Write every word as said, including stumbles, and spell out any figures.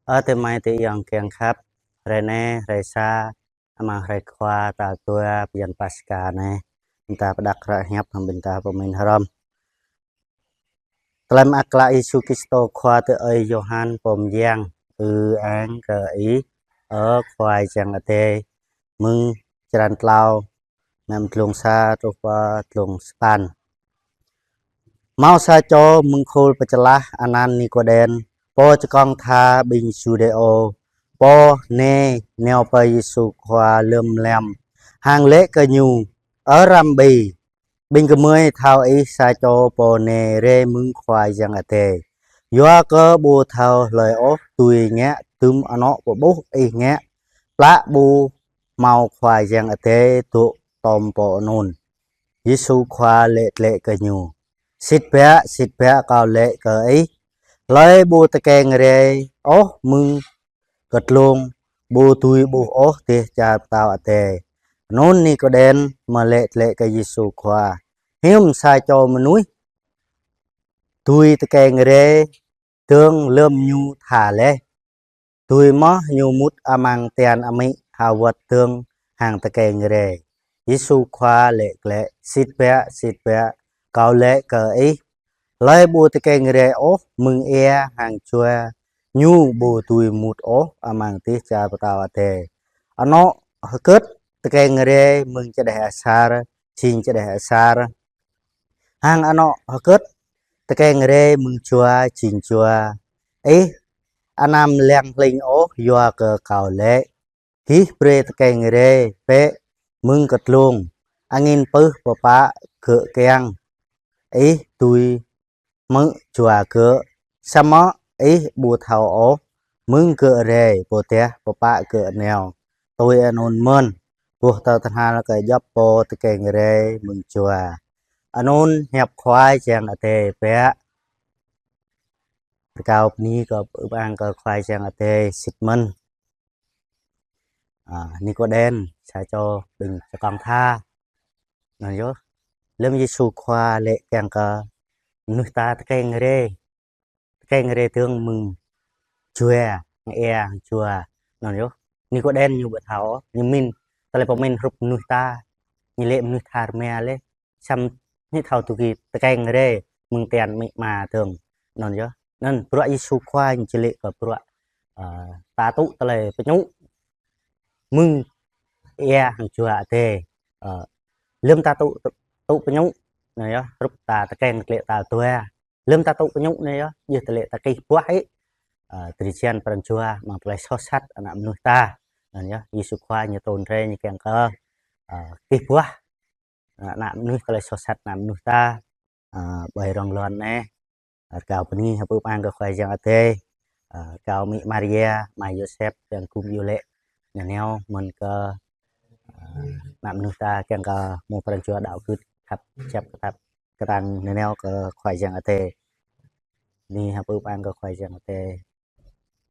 Ơ adơi amai adơi ayŏng kiăng khăp, hrơi anai, hrơi sa, amăng hrơi Khua tal dua bơyan Paskha anai, ƀing ta pơđok hră hiăp hăng ƀing ta pơmĭn hrŏm. Tơlơi mơak klă Yêsu Kristô Khua tui ơi Yôhan pô mơyang. Ư-ang kơ Ih, ơ Khua Yang Adai. Mơ̆ng črăn klâo, mơ̆ng glông sa truh pơ glông sapăn. Hmâo sa čô mơ̆ng khul pơčơlah anăn Nikôđem, pô čơkŏng tha ƀing Yuđêô, pô anai nao pơ Yêsu Khua lơ̆m mlam, hăng laĭ kơ Ñu: Ơ Rabbi, ƀing gơmơi thâo Ih sa čô pô anai rai mơ̆ng Khua Yang Adai. Yua kơ ƀu thâo hlơi ôh dưi ngă dŭm anŏ pơƀuh Ih ngă, plă ƀu hmâo Khua Yang Adai dŏ tom pô anŭn. Yêsu Khua laĭ glaĭ kơ ñu: Sĭt biă, sĭt biă Kâo laĭ kơ ih, hlơi ƀu tơkeng rai ôh mơ̆ng kơtlông, ƀu dưi ƀuh ôh dêh čar Pơtao Adai. Anŭn Nikôđem mơ̆ laĭ glaĭ kơ Yêsu Khua: Hiư̆m sa čô mơnuih dưi tơkeng rai dơ̆ng lơ̆m ñu tha laih? Dưi mơ̆ ñu mŭt amăng tian amĭ hơwơ̆t dơ̆ng hăng tơkeng rai? Yêsu Khua laĭ glaĭ: Sĭt biă, sĭt biă Kâo laĭ kơ ih, hlơi ƀu tơkeng rai ôh mơ̆ng ia hăng jua ñu ƀu dưi mŭt ôh amăng dêh čar Pơtao Adai. Anŏ hơgĕt tơkeng rai mơ̆ng čơđeh asar, jing čơđeh asar, hăng anŏ hơgĕt tơkeng rai mơ̆ng jua, jing jua. Ih anăm lăng hling ôh yua kơ Kâo laĭ: Gih brơi tơkeng rai bĕ mơ̆ng kơtlông, angin pưh pơpă gơ̆ kiăng, ih dưi hmư̆ jua gơ̆, samơ̆ ih ƀu thâo ôh mơ̆ng gơ̆ rai, ƀôdah pơpă gơ̆ nao. Tui anŭn mơ̆n, boh tơhnal kơ djŏp pô tơkeng rai mơ̆ng jua. Anŭn hiăp Khua Yang Adai biă. Rơkâo bơni kơ ư-ang kơ Khua Yang Adai sĭt mơ̆n. A, Nikôđem, sa čô ƀing čơkŏng tha, anŭn yơh. Lơ̆m Yêsu Khua laĭ kiăng kơ mơnuih ta tơkeng rai, tơkeng rai dơ̆ng mơ̆ng jua, mơ̆ng ia jua, anŭn yơh. Nikôđem ñu ƀu thâo, ñu mĭn tơlơi pơmĭn hrup mơnuih ta, ñu laĭ mơnuih tha rơma laih, samơ̆ ñu thâo tui kơ tơkeng rai mơ̆ng tian amĭ ama dơ̆ng, anŭn yơh. Anŭn bruă Yêsu Khua ñu či laĭ kơ bruă, ơ, ta tŭ tơlơi pơñŭ mơ̆ng ia hăng jua Adai. Ơ, lơ̆m ta tŭ, tŭ pơñŭ, anŭn yơh, hrup ta tơkeng glaĭ tal dua. Lơ̆m ta tŭ pơñŭ anŭn yơh, djơ̆ tơlơi ta kih buah hĭ, ơ, drơi jăn pran jua amăng tơlơi soh sat ană mơnuih ta. Anŭn yơh, Yêsu Khua ñu trŭn rai ñu kiăng kơ, ơ, kih buah ană mơnuih, tơlơi soh sat ană mơnuih ta, ơ, ƀơi rŏng lŏn anai. Ơ, rơkâo bơni hơpŭ pơang kơ Khua Yang Adai. Ơ, rơkâo amĭ Maria, ama Yôsep, kiăng gum iâu laĭ nanao mơ̆n kơ, ơ, ană mơnuih ta kiăng kơ hmâo pran jua đaŏ gưt, khăp jăp kơtăp kơtang nanao kơ Khua Yang Adai. Bơni hơpŭ pơang kơ Khua Yang Adai.